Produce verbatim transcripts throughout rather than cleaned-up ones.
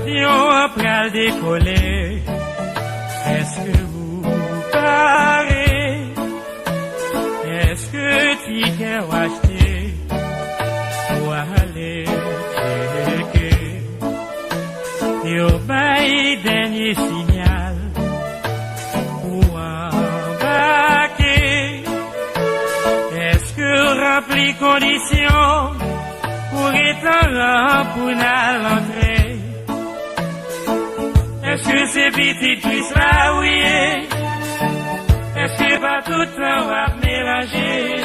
Avyon an pral dekole. Èske ou pare? Èske tikè w achte pou ale tcheke? Yo bay dènye sinyal pou anbake. Èske w ranpli kondisyon pou gentan ran pou n al antre? Èske se pitit Kris la ou ye? Èske pa tout tan w ap melanje?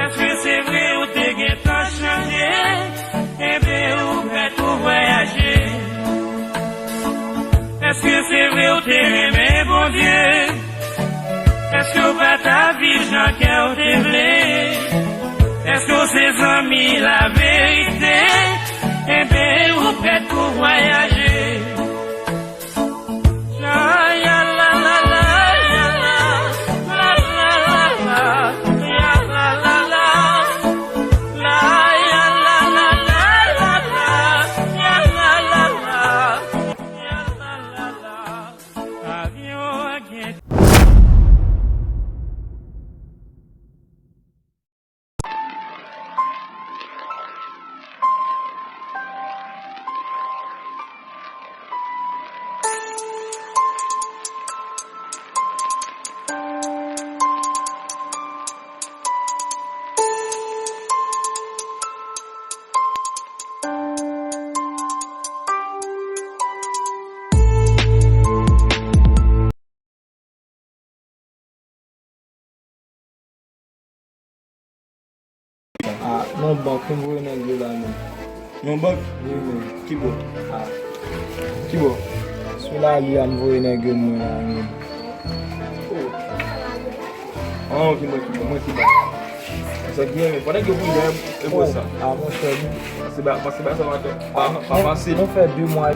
Èske se vre ou te gentan chanje? Enben, ou prèt pou vwayaje? Èske se vre ou te renmen Bondye? Èske w pa ta viv jan kè w te vle? Èske w se zanmi laverite? Enben, ou prèt pou vwayaje? Ya la la la, ya la la la, ya la la la, ya la la la, la ya la la la, ya la la la, ya la la la. Avyon an gen Ah, nan bank, m voye nèg yo la, men. Nan bank? Wi, men. Ki bò? Ah. Ki bò? Sou lari a, m voye nèg yo mwen la, men. Oh. Ah, ok, mwen ki bò, mwen ki bò. Sa byen, men. Pandan ke pou yè, e bò sa. Ah, monchè, wi. Pase ba, pase ba sa, pa, pa, pa fasil. Nou fè de mwa,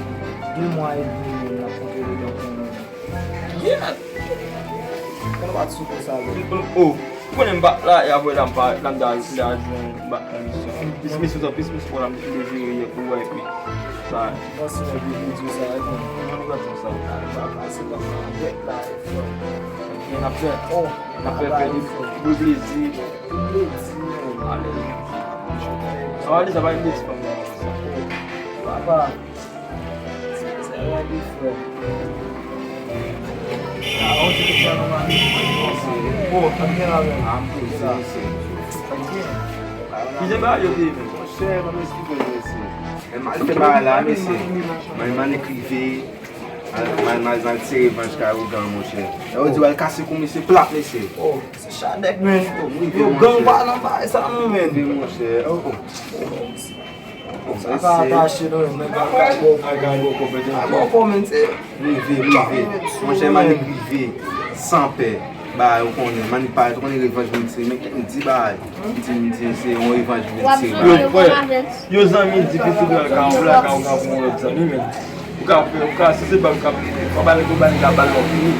de mwa edmi, men, n ap konte le dan pou nou. Yeah! Konnen pa t sou konsa, vre. Oh, ou konnen m pa la, y a voye la, m pa, la, m ta, m ta jwenn, m pa, pis, pis, pis, pis, pis, pou la, m te vire yè pou wè, epi, sa. Bon, si mwen vin di sa, e bon. Mwen, nou pa di sa. Pa, pa, se pa, pa, bèt la, e fò. N ap fè, oh, n ap fè, fè de, de plezi. De plezi, men. Ale. Sa va, sa va, yon plezi, fanm. Papa. Sa va di frè. Ah, on ti kesyon nou mande. Oh, ann gen la menm. Ah, m poze, mesye. Ann gen. Ki jan bagay yo te ye menm? Monchè, ban m esplike w, mesye. Men mal fè bagay la, mesye. Mal, mal ekrive. Mal, mal, mal, mal tire revanj kay ougan, monchè. Lè yo di w al kase kou misye plat, mesye. Oh, se chadèk, men. Oh, m rive, monchè. Yo gang pa nan bagay sa, non, men. M rive, monchè. Oh, oh. Sa ka atache nou menm, men pa ka bò kò. Pa ka bò kò, men. Pa bò kò, men, se. Rive, rive. Monchè, m annik rive. San pè. Ba, ou konnen, m annik parèt, ou konnen revanj m tire, men kèk m di, ba, m di, m di, se yon revanj m tire, ba. Yo, frè, yo zanmi difisil pou al ka, pou al ka, pou al ka pou yon lòt zanmi, men. Ou ka fè, ou ka, si se bal, ou ka, ou ka ba nèg, ou ba nèg la bal, ou fini.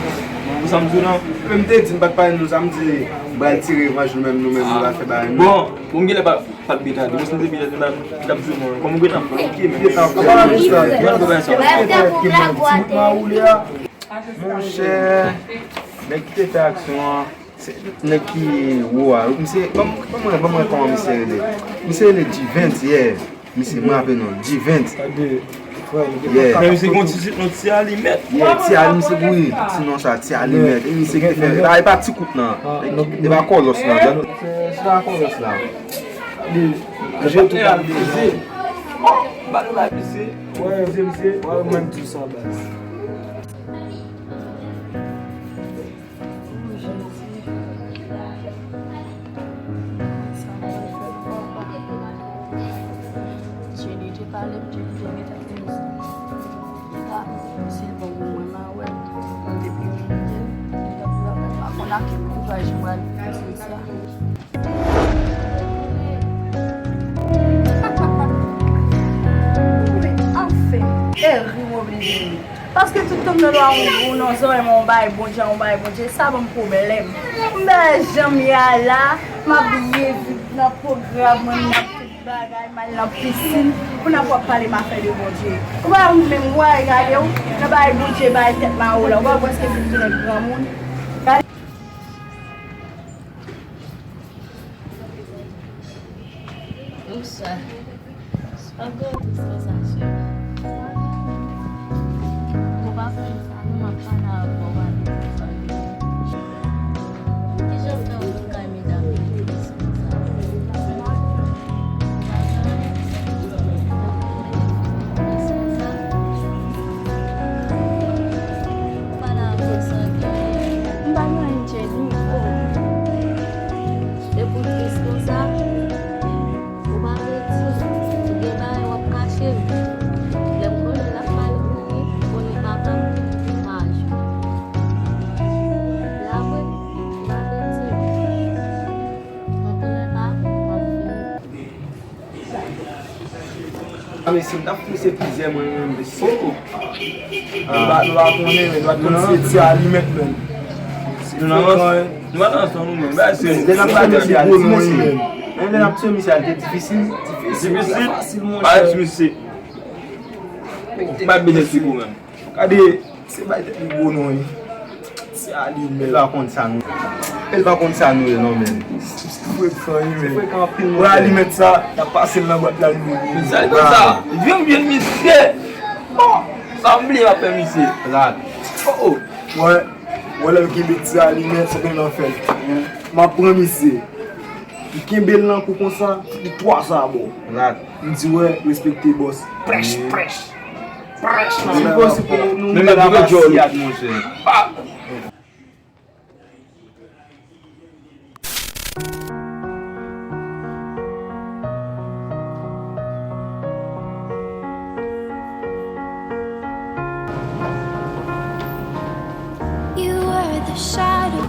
Ou konprann sa m di w lan? Men m te di, m pa t pale nou sa, m di, m pral tire revanj nou menm, nou menm, nou pral fè bagay nou. Bon, pou m genlè pa. Pa t byen tande. Mwen santi byen tande, m t ap di w, mwen, kòman w gentan fè? Ok, men. Gentan fè, monchè. Monchè, nèg ki te fè aksyon an, se nèg ki wo a. Misye, ban m, ban m wè, ban m wè kòman misye rele. Misye rele G-Vent, yeah. Misye, mwen raple non l, G-Vent. Yeah. Men misye gen yon ti, ti non, Ti Alimèt. Yeah, Ti Alimèt, misye, wi, ti non sa, Ti Alimèt. E misye ki te fè, e pa, e pa ti kout lan. E pa kòlòs lan. Se, se pa kòlòs lan. Li, je tou pa peze. Bon, ba nou la peze. Wè, je misye, wè, mwen tou sa baz. Oh, Jezi. Sa mwen fè papa. Jenny te pale m, Jenny te mete m konsa. Li pa, si l bon pou mwen, m a wè. Mwen depi m kite l, li t ap travay. Pa konn ak ki kouraj mwen al di sa. Anfen, e ri m oblije ri. Paske tout tan m nan dwa yon gou nan zòrèy mwen, yon bagay Bondye, yon bagay Bondye, sa ban m pwoblèm. M pa janm ye a la, m ap byen viv nan pwogram mwen, m ap tout Bagay mal nan pisin, pou n ap w ap pale m afè de Bondye. Ou pa wè ou menm, ou pa regade w, nan bagay Bondye, bagay tèt mawo la, ou pa wè prèske vin tounen granmoun. Gade. Bonswa. Ankò, tout sa, sa, sè. Ou pa fè sa, nou, m ap pale avè w, w ap di sa. Kijan fè ou vin kay medam yo tris konsa? Ou pa la konsa, m pa nan anyen, Jenny. Oh. Depi w tris konsa, ou pa vle di, ou gen bagay w ap kache m. Lè m konnen l ap mal pou li, konnen papa m pa jwe. La vre, m pa vle di. Antoulèka, m ap vini. A, mesye, m t ap fouye plizyè mwen menm, mesye. Nou pa, nou pa konnen, men nou pa t konn si se ti alimèt, men. Se frekan, wi. Nou pa t ansanm, nou menm. Lè n ap fouye misye, al ti mesye. Men lè n ap fouye misye, al te difisil. Difisil? Fasil, monchè. Parèt misye. M pa bezwen ti kou menm. Gade. Se bay tèt li gwo non wi. Se alimèt. Li pa konn sa nou. Li pa konn sa nou ye non, men. Se frekan wi, men. Se frekan anpil, monchè. Wè alimèt sa, y ap pase l nan bwat la, li gwo. Sa l konn sa. Vin, vin, misye. Bon, sa m bliye m ap fè misye. Lad. Oh, oh. Wè, wè lè l kenbe ti alimèt, sa gen nan fè l. M ap pran misye. Li kenbe l nan kou konsa, li twa sa bò. Lad. M di, wè, respekte bòs. Prèch, prèch. Prèch nan men. Menm ap vire djòl. You were the shadow.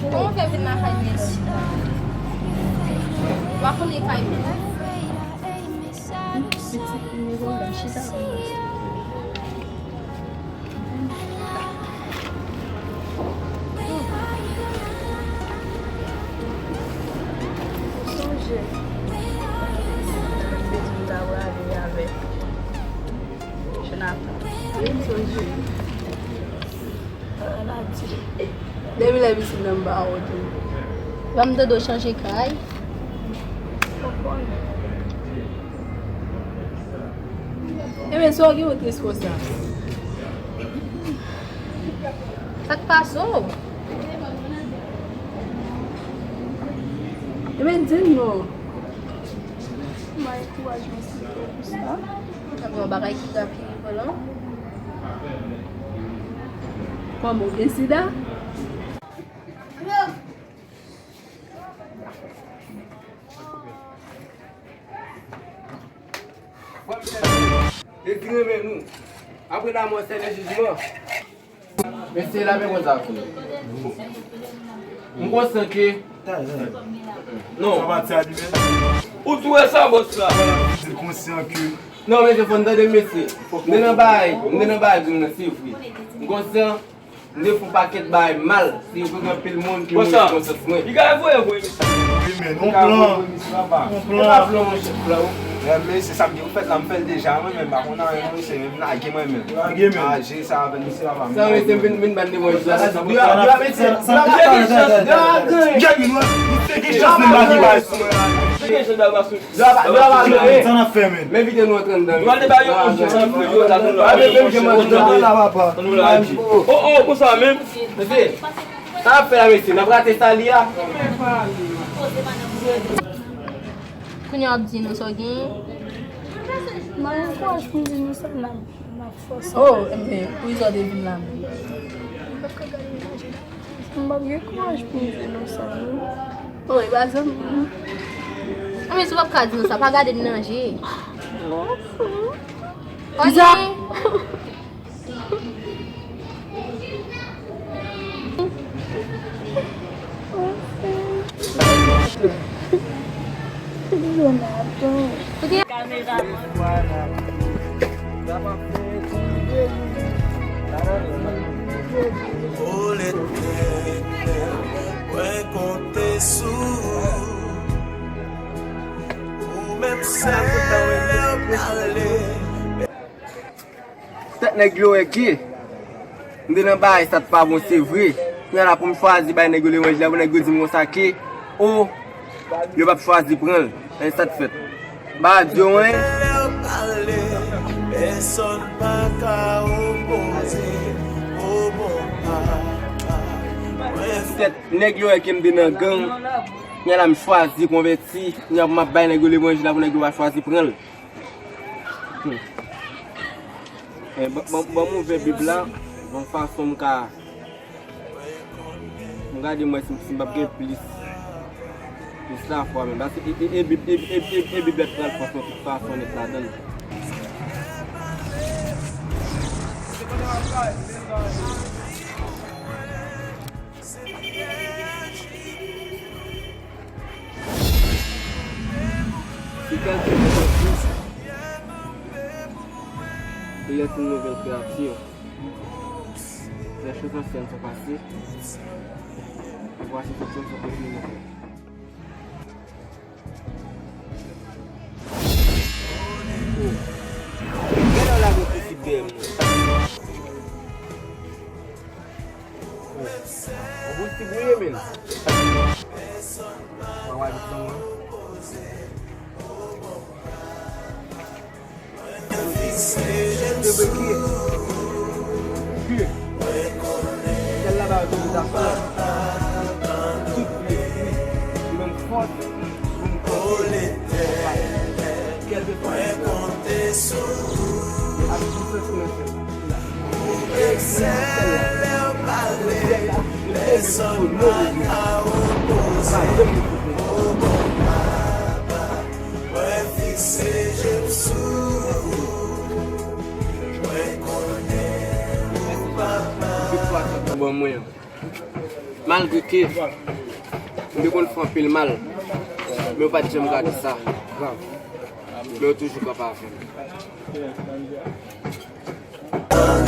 Kòman w fè vin lakay mwen la? Ou pa konnen kay mwen? Pitit nimewo m nan chita. Ou sonje? Ou te di m ta prale avèk Jonathan. Wi, m sonje. Ala di. Depi lè pitit nan m pa wè w tou. Ban m tande w chanje kay. Ou konnen. Ebyen, sa w gen w tris konsa? Sa k pase w? Ebyen, di m non. Mwen ankouraje w sou sa. Sa gen yon bagay ki grav ki rive la? Kòman, w gen sida? Frè m, sè m, Jezi renmen nou. Apre lanmò, se le jijman. Mesye, la men konsa pou nou. M konsyan ke. Non. Ou tou wè sa, bòs la? Di l konsyan ke. Non, mesye, fò n tande, mesye. M te nan bagay, m te nan bagay pou nou, se vre. M konsyan. M te fè yon pakèt bagay mal. Se vre gen anpil moun ki mouri konsyans mwen. Li ka voye voye misye. Wi, men, on plan. On plan. E pa plan, monchè, plan, wi. Men, men, se sa m di, ou fèt la, m fè l deja, mwen menm, pa konn anyen, non, mesye, men m lage mwen menm. Lage menm. Ah, jere sa avè l, mesye, papa. Sa, mesye, m vin, vin ban de mwen. Sa, sa, sa, sa, sa, sa, sa, sa, Jerry, nou, nou te gen chans menm pa gen bagay sou mwen. Te gen chans pa sou Sa n ap fè, men? Men vide nou antre anndan. Nou ale ba yo yon jan pou yo la, nou la. Menm jan mwen la, papa. Nou la di. Oh, oh, konsa menm. Mesye, sa n ap fè la, mesye? N ap rate sa li a? Kounye a w ap di nou sa w genyen? M pa gen kouraj pou m di nou sa, n ap, n ap fòse. Oh, enben, poukisa w te vin la menm? M p ap ka gade manje la. M p ap gen kouraj pou m di nou sa, non. Oh, e pa zanmi m. Anben, si w p ap ka di nou sa, pa gade m nan je. Non. Ok. Jonathan. Kameraman. Pou Letènèl, mwen konte Ou menm sèl pale. Tèt nèg yo wè ki. M te nan bagay sa t pa bon, se vre. Kounye a la pou m chwazi bay nèg yo levanjil la, pou nèg yo di m konsa ke, o, yo p ap chwazi pran l. E sa t fèt. Ba di yo anyen. Lè w pale, pèsonn pa ka opoze. O bon papa. Tèt nèg yo wè ke m te nan gang. Kounye a la m chwazi konvèti. Kounye a pou m ap bay nèg yo levanjil la, pou nèg yo pa chwazi pran l. Hmm. Eh, ban, ban, ban m ouvè Bib la, yon fason m ka, m gade mwen si, si m p ap gen plis, plis lafwa menm. Paske e, e, e Bib, e, e, e, e Bib la t pral fòs mwen tout fason nèt ladan l. Si kèlke moun anplis, il est une nouvelle créature. Les choses anciennes sont passées. Et voici toutes choses sont devenues nouvelles. Gade w lage yon pitit dèyè m nan. Yon bon ti bouye, men. Mwen wè li pran mwen. Se vre ki, ke sèl la ba yo toujou dakò. Tout lespri, menm fòs, pou n kanpe. Kèlkeswa. Ak tout sens nan sèl la. Bon, mwen, malgre ke m te konn fè anpil mal, men yo pa t janm gade sa grav. Men yo toujou kanpe avè m.